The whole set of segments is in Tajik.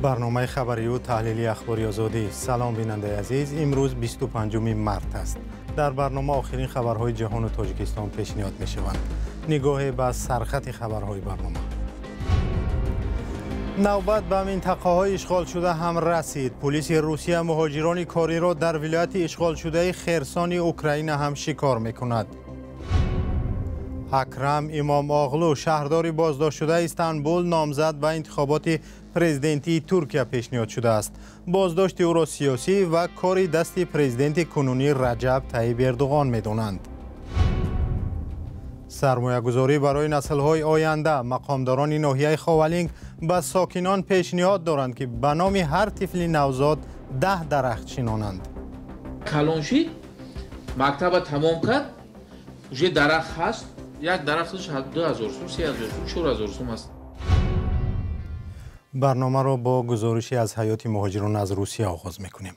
Барномаи хабарию таҳлили Ахбори Озодӣ. Салом, бинандаи азиз. Имрӯз 25 март аст. Дар барнома охирин хабарҳои ҷаҳону Тоҷикистон пешниҳод мешаванд. Нигоҳе ба сархати хабарҳои барнома. Навбат ба минтақаҳои ишғолшуда ҳам расид. Пулиси Русия муҳоҷирони кориро дар вилояти ишғолшудаи Херсони Украина ҳам шикор мекунад. Акрам Имомоғлу, шаҳрдори боздоштшудаи Истанбул, номзад ба интихоботи президентии Туркия пешниҳод шудааст. Боздошти ӯро сиёсӣ ва кори дасти президенти кунунӣ Раҷаб Таиб Эрдуғон медонанд. Сармоягузорӣ барои наслҳои оянда. Мақомдорони ноҳияи Ховалинг ба сокинон пешниҳод доранд, ки ба номи ҳар тифли навзод 10 дарахт шинонанд. Калон шид, мактаба тамом кард, уже дарахт ҳаст. Як дарахташ 2000 сум, 3000 сум, 4000 сум аст. Барномаро бо гузорише аз ҳаёти муҳоҷирон аз Русия оғоз мекунем.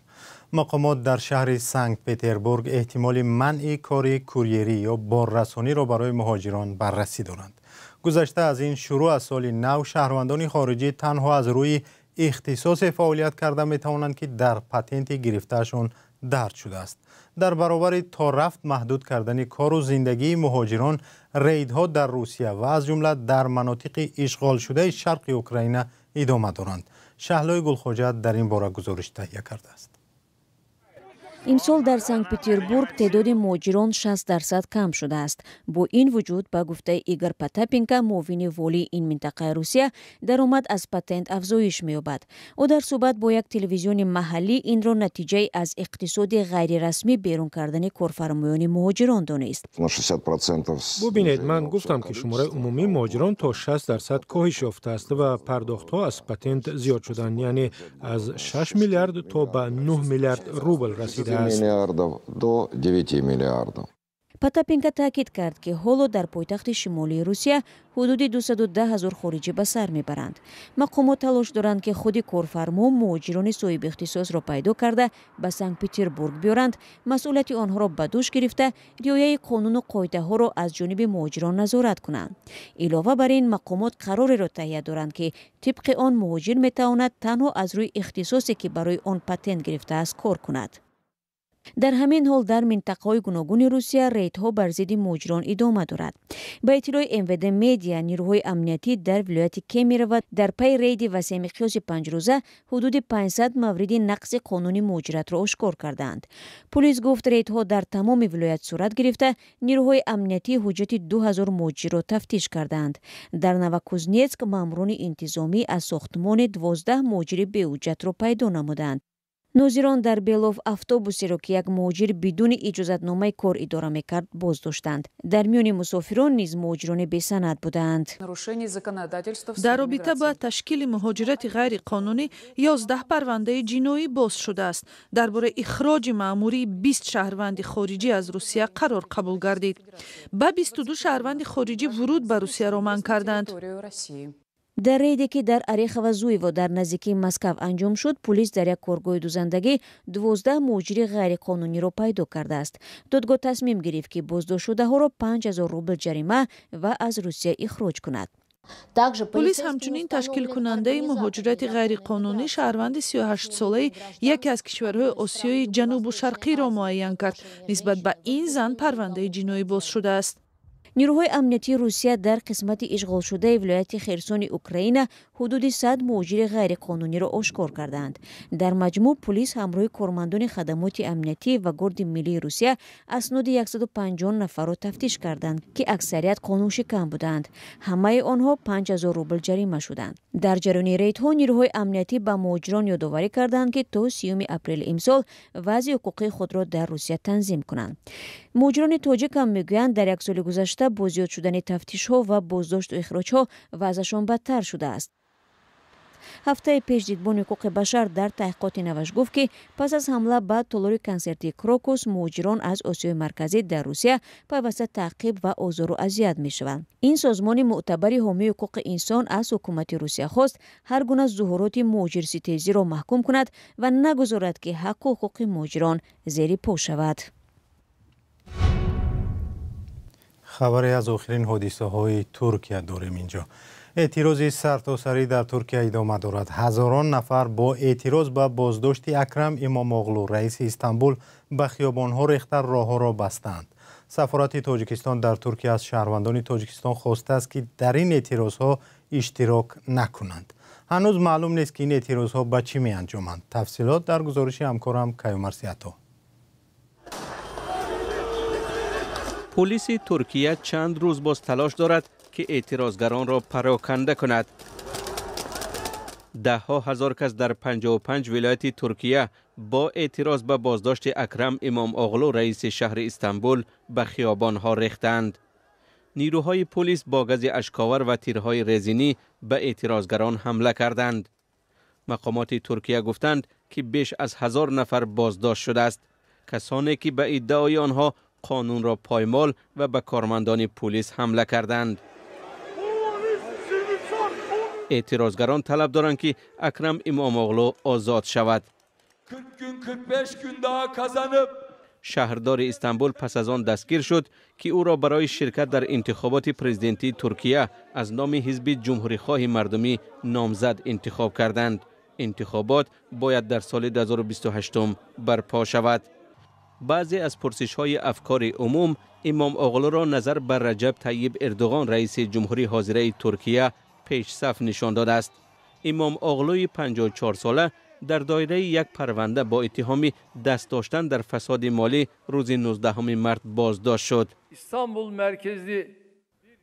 Мақомот дар шаҳри Санкт Петербург эҳтимоли манъи кори курьерӣ ё боррасониро барои муҳоҷирон баррасӣ доранд. Гузашта аз ин, шурӯъ аз соли нав шаҳрвандони хориҷӣ танҳо аз рӯи ихтисосе фаъолият карда метавонанд, ки дар патенти гирифтаашон дарҷ шудааст. Дар баробари то рафт маҳдуд кардани кору зиндагии муҳоҷирон, рейдҳо дар Русия ва аз ҷумла дар манотиқи ишғолшудаи шарқи Украина идома доранд. Шаҳлои Гулхоҷа дар ин бора гузориш таҳия кардааст. Имсол дар Санкт Петербург теъдоди муҳоҷирон 60% кам шудааст. Бо ин вуҷуд, ба гуфтаи Игор Потапенко, муовини волии ин минтақаи Русия, даромад аз патент афзоиш меёбад. Ӯ дар суҳбат бо як телевизиони маҳаллӣ инро натиҷаи аз иқтисоди ғайрирасмӣ берун кардани корфармоёни муҳоҷирон донист. Бубинед, ман гуфтам, ки шумораи умумии муҳоҷирон то 60% коҳиш ёфтааст ва пардохтҳо аз патент зиёд шуданд, яъне аз 6 миллиард то ба 9 миллиард рубл расидааст. Миллиардов до 9 миллиардов. Потапенко таъкид кард, ки ҳоло дар пойтахти шимолии Русия ҳудуди 210 ҳазор хориҷӣ ба сар мебаранд. Мақомот талош доранд, ки худи корфармо муҳоҷирони соҳибихтисосро пайдо карда, ба Санкт Петербург биёранд, масъулияти онҳоро ба дӯш гирифта, риояи қонуну қоидаҳоро аз ҷониби муҳоҷирон назорат кунанд. Илова бар ин, мақомот қарореро таҳия доранд, ки тибқи он муҳоҷир метавонад танҳо аз рӯи ихтисосе, ки барои он патент гирифтааст, кор кунад. Дар ҳамин ҳол, дар минтақаҳои гуногуни Русия рейдҳо бар зидди муҳоҷирон идома дорад. Ба иттилои МВД Медиа, нирӯҳои амниятӣ дар вилояти Кемерово дар пайи рейди васеъмиқёси 5-рӯза ҳудуди 500 мавриди нақзи қонуни муҳоҷиратро ошкор кардаанд. Пулис гуфт, рейдҳо дар тамоми вилоят сурат гирифта, нирӯҳои амниятӣ ҳуҷҷати 2000 муҳоҷирро тафтиш кардаанд. Дар Новокузнецк маъмурони интизомӣ аз сохтмони 12 муҳоҷири беҳуҷҷатро пайдо намуданд. Нозирон дар Белов автобусеро, ки як муҳоҷир бидуни иҷозатномаи кор идора мекард, боздоштанд. Дар миёни мусофирон низ муҳоҷирони бесанад буданд. Дар робита ба ташкили муҳоҷирати ғайриқонунӣ 11 парвандаи ҷиноӣ боз шудааст. Дар бораи ихроҷи маъмурии 20 шаҳрванди хориҷӣ аз Русия қарор қабул гардид. Ба 22 шаҳрванди хориҷӣ вуруд ба Русияро манъ карданд. Дар рейде, ки дар Орехово Зуево дар наздикии Москав анҷом шуд, пулис дар як коргоҳи дузандагӣ 12 муҳоҷири ғайриқонуниро пайдо кардааст. Додгоҳ тасмим гирифт, ки боздоштшудаҳоро 5000 рубл ҷарима ва аз Русия ихроҷ кунад. Пулис ҳамчунин ташкилкунандаи муҳоҷирати ғайриқонунӣ, шаҳрванди 38-солаи яке аз кишварҳои Осиёи Ҷанубу Шарқиро муайян кард. Нисбат ба ин зан парвандаи ҷиноӣ боз шудааст. Нирӯҳои амниятии Русия дар қисмати ишғолшудаи вилояти Херсони Украина ҳудуди 100 муҳоҷири ғайриқонуниро ошкор кардаанд. Дар маҷмӯъ пулис ҳамроҳи кормандони хадамоти амниятӣ ва Горди миллии Русия асноди 150 нафарро тафтиш карданд, ки аксарият қонуншикан буданд. Ҳамаи онҳо 5000 рубл ҷарима шуданд. Дар ҷараёни рейдҳо нирӯҳои амниятӣ ба муҳоҷирон ёдоварӣ карданд, ки то 30 апрели имсол вазъи ҳуқуқии худро дар Русия танзим кунанд. Муҳоҷирони тоҷик ҳам мегӯянд, дар як соли гузашта бо зиёд шудани тафтишҳо ва боздошту ихроҷҳо вазъашон бадтар шудааст. Ҳафтаи пеш Дидбони ҳуқуқи башар дар таҳқиқоти наваш гуфт, ки пас аз ҳамла ба толори консертии Крокус муҳоҷирон аз Осиёи Марказӣ дар Русия пайваста таъқиб ва озору азият мешаванд. Ин созмони мӯътабари ҳомии ҳуқуқи инсон аз ҳукумати Русия хост, ҳар гуна зуҳуроти муҳоҷирситезиро маҳкум кунад ва нагузорад, ки ҳаққу ҳуқуқи муҳоҷирон зери по шавад. Хабаре аз охирин ҳодисаҳои Туркия дорем инҷо. Эътирози сартосарӣ дар Туркия идома дорад. Ҳазорон нафар бо эътироз ба боздошти Акрам Имомоғлу, раиси Истанбул, ба хиёбонҳо рехта роҳҳоро бастанд. Сафорати Тоҷикистон дар Туркия аз шаҳрвандони Тоҷикистон хостааст, ки дар ин эътирозҳо иштирок накунанд. Ҳанӯз маълум нест, ки ин эътирозҳо ба чӣ меанҷоманд. Тафсилот дар гузориши ҳамкорам Каюмарс Ято. Полиси Туркия чанд рӯз боз талош дорад, ки эътирозгаронро пароканда кунад. Даҳҳо ҳазор кас дар 55 вилояти Туркия бо эътироз ба боздошти Акрам Имомоғлу, раиси шаҳри Истанбул, ба хиёбонҳо рехтанд. Нирӯҳои полис бо гази ашковар ва тирҳои резинӣ ба эътирозгарон ҳамла карданд. Мақомоти Туркия гуфтанд, ки беш аз 1000 нафар боздошт шудааст. Касоне ки ба иддаои онҳо қонунро поймол ва ба кормандони полис ҳамла карданд. Эътирозгарон талаб доранд, ки Акрам Имомоғлу озод шавад. Шаҳрдори Истанбул пас аз он дастгир шуд, ки ӯро барои ширкат дар интихоботи президентии Туркия аз номи ҳизби ҷумҳурихоҳи мардумӣ номзад интихоб карданд. Интихобот бояд дар соли 2028 барпо шавад. Баъзе аз пурсишҳои афкори умум Имомоғлуро назар ба Раҷаб Тайиб Эрдоғон, раиси ҷумҳурии ҳозираи Туркия, пешсаф нишон додааст. Имомоғлуи 54сола дар доираи як парванда бо иттиҳоми даст доштан дар фасоди молӣ рӯзи 19 март боздошт шуд.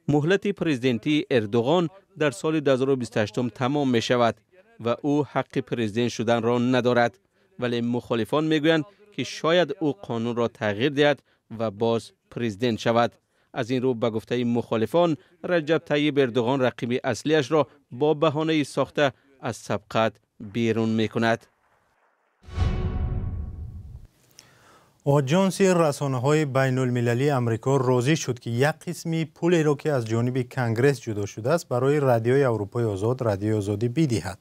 Муҳлати президентии Эрдоғон дар соли 2028 тамом мешавад ва ӯ ҳаққи президент шуданро надорад. Вале мухолифон мегӯянд, ки шояд ӯ қонунро тағйир диҳад ва боз президент шавад. Аз ин рӯ, ба гуфтаи мухолифон, Раҷаб Тайиб Эрдоғон рақиби аслиашро бо баҳонаи сохта аз сабқат берун мекунад. Оҷонси расонаҳои байнулмилалии Амрико розӣ шуд, ки як қисми пулеро, ки аз ҷониби Конгресс ҷудо шудааст, барои Радиои Аврупои Озод, Радиои Озодӣ бидиҳад.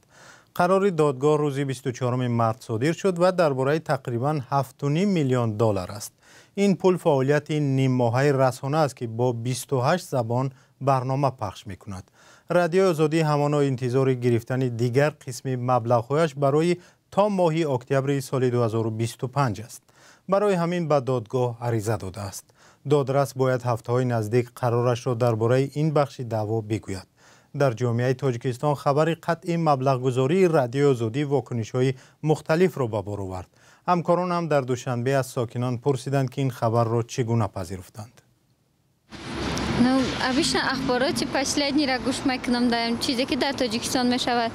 Қарори додгоҳ рӯзи 24 март содир шуд ва дар бораи тақрибан 7,5 миллион доллар аст. Ин пул фаъолияти ниммоҳаи расона аст, ки бо 28 забон барнома пахш мекунад. Радиои Озодӣ ҳамоно интизори гирифтани дигар қисми маблағҳояш барои то моҳи октябри соли 2025 аст. Барои ҳамин ба додгоҳ ариза додааст. Додрас бояд ҳафтаҳои наздик қарорашро дар бораи ин бахши даъво бигӯяд. Дар ҷомеаи Тоҷикистон хабари қатъи маблағгузории Радиои Озодӣ вокунишҳои мухталифро ба бор овард. Ҳамкоронам дар Душанбе аз сокинон пурсиданд, ки ин хабарро чӣ гуна пазируфтанд. Ну, обычно ахбороти последнийро гӯш мекунам, дар чизе ки дар Тоҷикистон мешавад.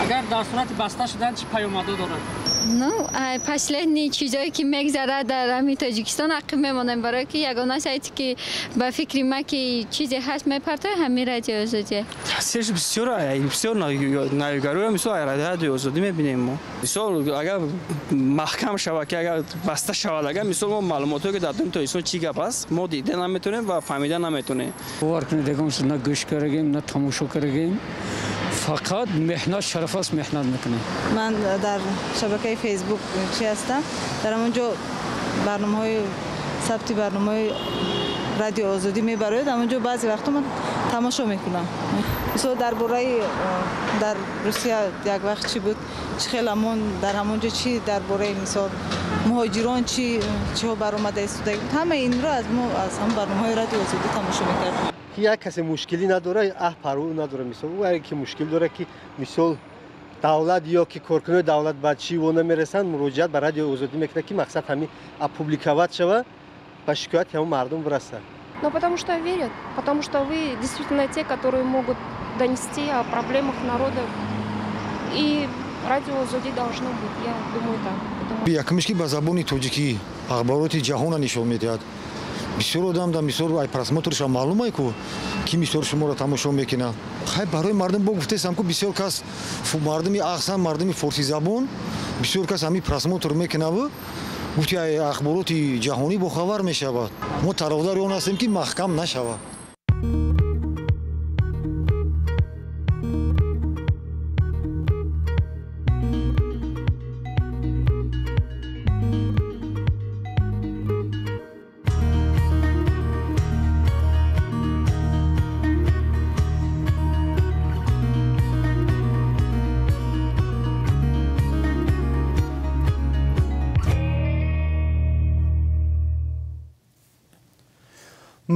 Агар дар сурати баста шудан чӣ паёмадҳо дорад? Ну, последний чизое ки мегзарад дар ҳамин Тоҷикистон ақиб мемонем, барое ки ягона сайте ки ба фикри ма ки чизе ҳаст мепартояд, ҳамин Радиои Озодӣ. Таъсираш бисёр, бисёр навигароя, мисол Радиои Озодӣ мебинем мо. Мисол агар маҳкам шавад, ки агар баста шавад, агар мисол мо маълумотҳое ки дар дуни Тоҷикистон чӣ гап аст, мо дида наметавонем ва фаҳмида наметавонем. Бовар кунед, ягон чиз на гӯш кардагем, на тамошо кардагем. Фақат меҳнат шараф аст, меҳнат мекунем. Ман дар шабакаи Фейсбук чи ҳастам, дар ҳамон ҷо барномаҳои сабти барномаҳои Радио Озодӣ мебарояд, ҳамон ҷо баъзе вақтҳо ман тамошо мекунам. Мисол дар бораи дар Русия як вақт чӣ буд, чӣ хел ҳамон дар ҳамон ҷо чӣ дар бораи мисол муҳоҷирон чӣ чиҳо баромада истода буд, ҳамаи инро аз мо аз ҳамон барномаҳои Радио Озодӣ тамошо мекардем. Як касе мушкилӣ надора, аҳ парво надора. Мисол ӯ ки мушкил дора, ки мисол давлат ё ки коркунои давлат ба чӣ во намерасанд, муроҷиат ба Радиои Озодӣ мекунад, ки мақсад ҳамин опубликовать шава, ба шикояти ҳамон мардум бирасад. Но потому что верят, потому что вы действительно те, которые могут донести о проблемах народа. И Радио Озоди должно быть, я думаю, так. Якумиш, ки ба забони тоҷикӣ ахбороти ҷаҳона нишон медиҳад. Бисёр одам да мисол ай просмотрша маълум ай ку ки мисол шуморо тамошо мекунад. Хай, барои мардум бо гуфтесам ку бисёр кас мардуми ахсан мардуми форсизабон бисёр кас ҳамин просмотр мекунаву гуфти ай ахбороти ҷаҳонӣ бохабар мешавад. Мо тарафдори он ҳастем, ки маҳкам нашавад.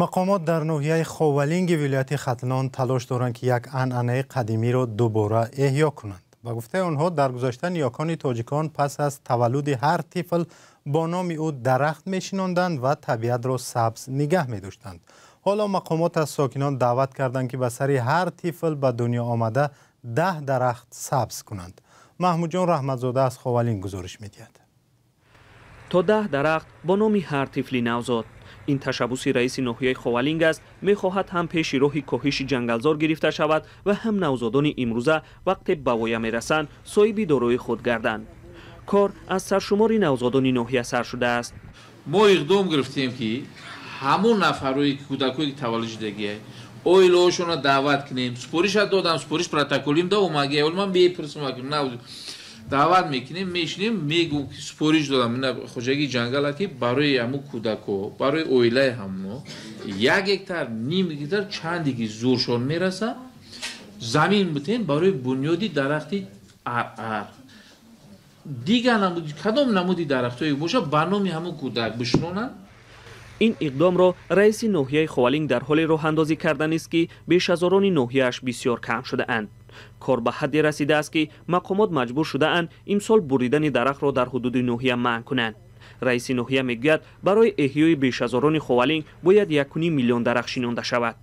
Мақомот дар ноҳияи Ховалинги вилояти Хатлон талош доранд, ки як анъанаи қадимиро дубора эҳё кунанд. Ба гуфтаи онҳо, дар гузашта ниёкони тоҷикон пас аз таваллуди ҳар тифл бо номи ӯ дарахт мешинонданд ва табиатро сабз нигаҳ медоштанд. Ҳоло мақомот аз сокинон даъват карданд, ки ба сари ҳар тифл ба дунё омада 10 дарахт сабз кунанд. Маҳмудҷон Раҳматзода аз Ховалинг гузориш медиҳад. То 10 дарахт бо номи ҳар тифли навзод. Ин ташаббуси раиси ноҳияи Ховалинг аст. Мехоҳад ҳам пеши роҳи коҳиши ҷангалзор гирифта шавад ва ҳам навзодони имрӯза вақте ба воя мерасанд соҳиби дорои худ гарданд. Кор аз саршумори навзодони ноҳия сар шудааст. Мо иқдом гирифтем, ки ҳамон нафарое ки кӯдакое ки таваллуд шудагия оилаҳошонро даъват кунем. Супориша додам, супориш протоколим да омагия, ман бепурсам даъват мекунем, мешинем, мегӯм ки супориш додам ина хоҷагии ҷангала, ки барои ҳамун кӯдако, барои оилаи ҳамоно 1 гектар, ним гектар, чанде ки зӯршон мераса замин битем барои бунёди дарахти арар. Дигар намуди, кадом намуди дарахтое боша, ба номи ҳамун кӯдак бишинонанд. Ин иқдомро раиси ноҳияи Ховалинг дар ҳоле роҳандозӣ карданист, ки бешазорони ноҳияаш бисёр кам шудаанд. Кор ба ҳадде расидааст, ки мақомот маҷбур шудаанд имсол буридани дарахтро дар ҳудуди ноҳия манъ кунанд. Раиси ноҳия мегӯяд, барои эҳёи бешазорони Ховалинг бояд 1,5 миллион дарахт шинонда шавад.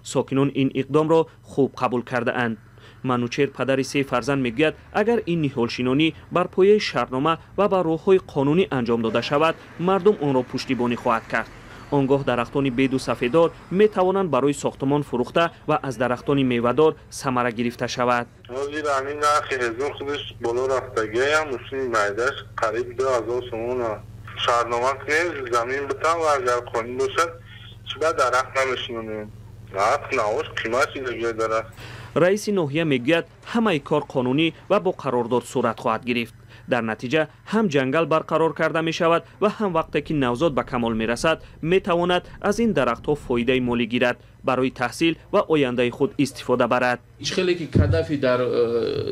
Сокинон ин иқдомро хуб қабул кардаанд. Манучер, падари 3 фарзанд, мегӯяд, агар ин ниҳолшинонӣ бар пояи шартнома ва ба роҳҳои қонунӣ анҷом дода шавад, мардум онро пуштибонӣ хоҳад кард. Он гоҳ дарахтони беду сафедор метавонанд барои сохтмон фурӯхта ва аз дарахтони мевадор самара гирифта шавад. Ҳозир ҳамин нархи ҳезум худаш боло рафтагиам, мусини майдаш қариб 2000 сомон. Шартнома кунем, замин битам ва агар қонун бошад, чиба дарахт намешинонем. Нарх наош қимат шидагия дарахт. Раиси ноҳия мегӯяд, ҳамаи кор қонунӣ ва бо қарордод сурат хоҳад гирифт. Дар натиҷа ҳам ҷангал барқарор карда мешавад ва ҳам вақте ки навзод ба камол мерасад, метавонад аз ин дарахтҳо фоидаи молӣ гирад, барои таҳсил ва ояндаи худ истифода барад. Ҳеҷ хеле ки кадафи дар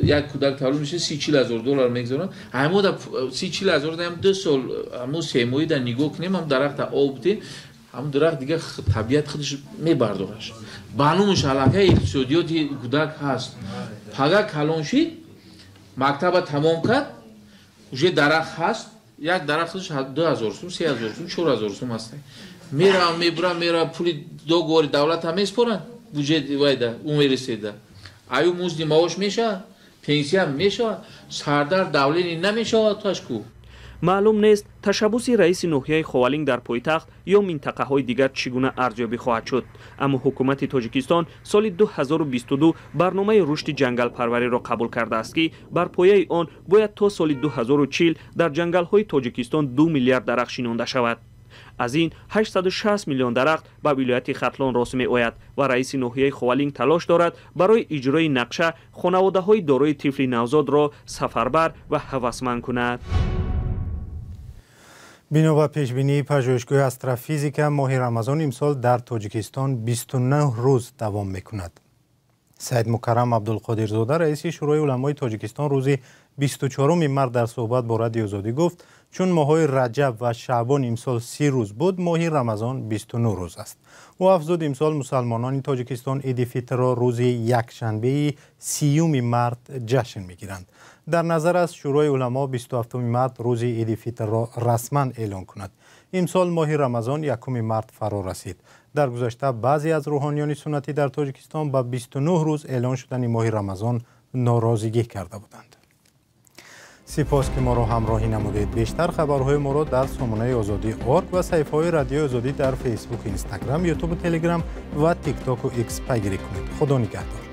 як кӯдак таваллуд мешавад, 30-40 ҳазор доллар мегузоранд. Ҳамода 30-40 ҳазор даем 2 сол ҳамон 3 моҳи дар нигоҳ кунем, ҳам дарахта об бидем, ҳамон дарахт дигар табиат худаш мебардораш. Ба номаш аллакай иқтисодиёти кӯдак ҳаст. Пага калон шид, мактаба тамом кард, уже дарахт ҳаст, як дарахт худаш 2000 сум, 3000 сум, 4000 сум ҳаст. Меравам, мебурам, меравам, пули договори давлат ҳам меспоранд, буҷет вайда, умереседа. Аю музди маош мешавад, пенсия мешавад, сардар давлени намешавад ташку. Маълум нест ташаббуси раиси ноҳияи Ховалинг дар пойтахт ё минтақаҳои дигар чӣ гуна арзёбӣ хоҳад шуд. Аммо ҳукумати Тоҷикистон соли 2022 барномаи рушди ҷангалпарвариро қабул кардааст, ки бар пояи он бояд то соли 2040 дар ҷангалҳои Тоҷикистон 2 миллиард дарахт шинонда шавад. Аз ин 860 миллион дарахт ба вилояти Хатлон рост меояд ва раиси ноҳияи Ховалинг талош дорад барои иҷрои нақша хонаводаҳои дорои тифли навзодро сафарбар ва ҳавасманд кунад. Бино ба пешбинии пажӯҳишгоҳи астрофизика, моҳи Рамазон имсол дар Тоҷикистон 29 рӯз давом мекунад. Саид Мукаррам Абдулқодирзода, раиси Шӯрои уламои Тоҷикистон, рӯзи 24 март дар суҳбат бо Радиои Озодӣ гуфт, чун моҳҳои Раҷаб ва Шаъбон имсол 30 рӯз буд, моҳи Рамазон 29 рӯз аст. Ӯ афзуд, имсол мусалмонони Тоҷикистон Иди Фитрро рӯзи якшанбеи 30 март ҷашн мегиранд. Дар назар аст, Шӯрои уламо 27 март рӯзи Иди Фитрро расман эълон кунад. Имсол моҳи Рамазон 1 март фаро расид. Дар гузашта баъзе аз рӯҳониёни суннатӣ дар Тоҷикистон ба 29 рӯз эълон шудани моҳи Рамазон норозигӣ карда буданд. Сипос, ки моро ҳамроҳӣ намудед. Бештар хабарҳои моро дар сомонаи Озодӣ орг ва саҳифаҳои Радиои Озодӣ дар Фейсбук, Инстаграм, Ютубу, Телеграм ва Тиктоку Икс пайгирӣ кунед. Худо нигаҳдор.